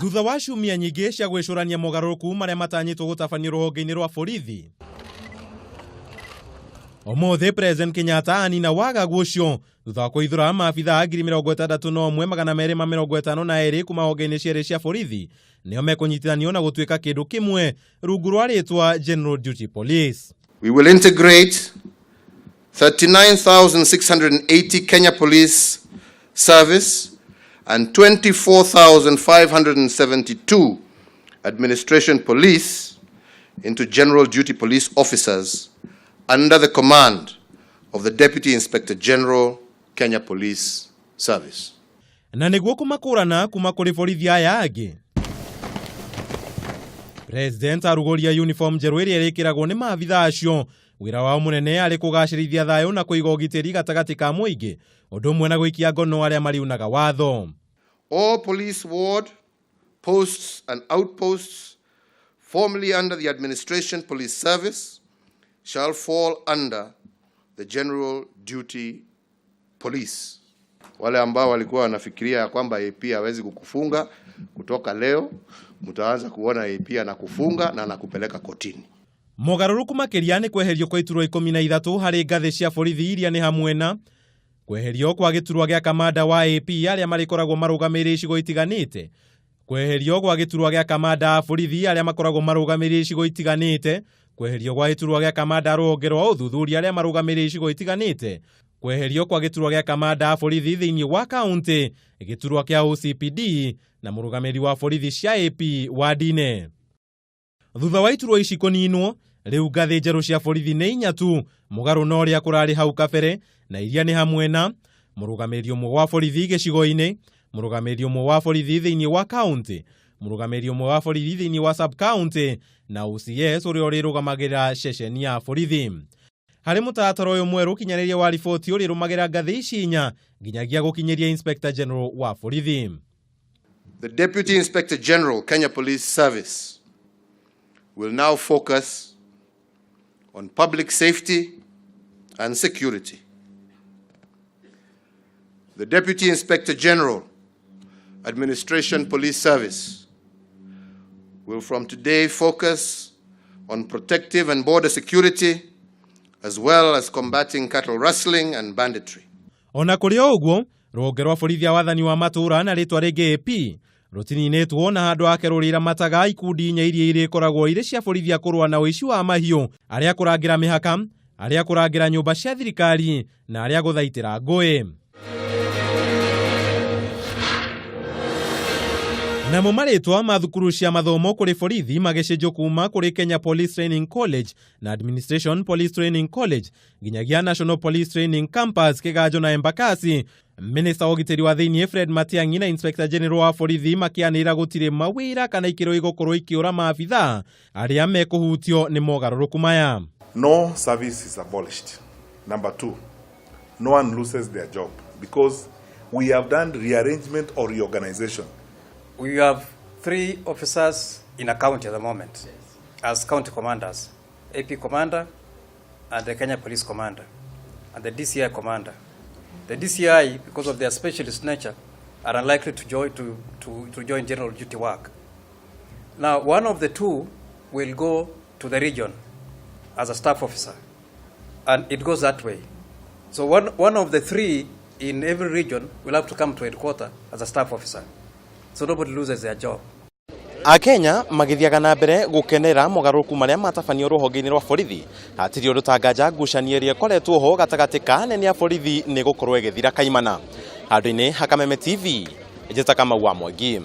Thutha wa ciumia nyingĩ cia gwĩcũrania mogarũrũku marĩa matanyĩtwo gũtabanio rũhonge-inĩ rwa borithi, ũmũthĩ President Kenyatta anina wagagu ũcio thutha wa kũithũra maabithaa 61,252 kuma honge-inĩ cierĩ cia borithi nĩo mekũnyitithanio na gũtuĩka kĩndũ kĩmwe rungu rwa rĩtwa General Duty Police. We will integrate 39,680 Kenya Police Service and 24,572 Administration Police into General Duty Police officers under the command of the Deputy Inspector General, Kenya Police Service. Na nĩguo kũmakũrana kuma kũrĩ borithi aya angĩ, President arugũria uniform njerũ ĩrĩa ĩrĩkĩragwo nĩ maabithaa acio. Wĩra wao mũnene arĩ kũgacĩrithia thayũ na kũiga ũgitĩri gatagatĩ ka mũingĩ, ũndũ ũmwe na gũikia ngono arĩa mariunaga watho. All police ward, posts and outposts formerly under the Administration Police Service shall fall under the General Duty Police. Wale ambao walikuwa wanafikiria ya kwamba AP hawezi kukufunga, kutoka leo mtaanza kuona AP anakufunga na anakupeleka kotini. Mogarũrũku makĩria nĩ kweherio kwa iturwa 13 harĩ ngathĩ cia borithi iria nĩ hamwe na kweherio kwa gĩturwa gĩa kamanda wa AP arĩa marĩkoragwo marũgamĩrĩire icigo itiganĩte, kweherio gwa gĩturwa gĩa kamanda a borithi arĩa makoragwo marũgamĩrĩire icigo itiganĩte, kweherio gwa gĩturwa gĩa kamanda a rũhonge rwa ũthuthuria arĩa marũgamĩrĩire icigo itiganĩte, kweherio kwa gĩturwa gĩa kamanda a borithi thĩinĩ wa kaunti, gĩturwa kĩa OCPD na mũrũgamĩrĩri wa borithi cia AP wardinĩ. Thutha wa iturwa ici kũninwo, rĩu ngathĩ njerũ cia borithi nĩ inya tu, mũgarũ na ũrĩa kũrarĩ hau kabere, na iria nĩ hamwe na mũrũgamĩrĩri ũmwe wa borithi gĩcigo-inĩ, mũrũgamĩrĩri ũmwe wa borithi thĩinĩ wa kaunti, mũrũgamĩrĩri ũmwe wa borithi thĩinĩ wa sub county na OCS ũrĩa ũrĩrũgamagĩrĩra ceceni ya borithi. Harĩ mũtaratara ũyũ mwerũ, ũkinyanĩria wa riboti ũrĩrũmagĩrĩra ngathĩ ici inya nginyagia gũkinyĩria Inspector General wa borithi. The Deputy Inspector General, Kenya Police Service, will now focus on public safety and security. The Deputy Inspector General, Administration Police Service, will from today focus on protective and border security, as well as combating cattle rustling and banditry. Ona kũrĩ o ũguo, rũhonge rwa borithi a wathani wa matũũra na rĩtwa rĩngĩ AP rũtininĩtwo na handũ hake rũrĩramataga ikundi inya iria irĩkoragwo irĩ cia borithi a kũrũa na ũici wa mahiũ, arĩa kũrangĩra mĩhaka, arĩa kũrangĩra nyũmba cia thirikari na arĩa gũthaitĩra ngũĩ. Namo marĩtwa ma thukuru cia mathomo kũrĩ borithi magĩcenjio kuma kũrĩ Kenya Police Training College na Administration Police Training College nginyagia National Police Training Campus Kĩganjo na Embakasi. Minista wa ũgitĩri wa thĩinĩ Fred Matiang'i na Inspector General wa borithi makĩanĩrĩra gũtirĩ mawĩra kana ikĩro igũkorwo ikĩũra maabithaa arĩa mekũhutio nĩ mogarũrũku maya. No service is abolished. Number two, no one loses their job because we have done rearrangement or reorganization. We have 3 officers in a county at the moment as county commanders, AP commander and the Kenya Police commander and the DCI commander. The DCI, because of their specialist nature, are unlikely to join, to join general duty work. Now, one of the 2 will go to the region as a staff officer, and it goes that way. So one of the 3 in every region will have to come to headquarters as a staff officer. So nobody loses their job. Akenya magĩthiaga na mbere gũkenera mogarũrũku marĩa matabanio rũhonge-inĩ rwa borithi. Hatirĩ ũndũ ta nganja ngucanio ĩrĩa ĩkoretwo ho gatagatĩ ka anene a borithi nĩ gũkorwo ĩgĩthira kaimana. Handũ-inĩ ha Kameme TV, njĩta Kamau wa Mwangi.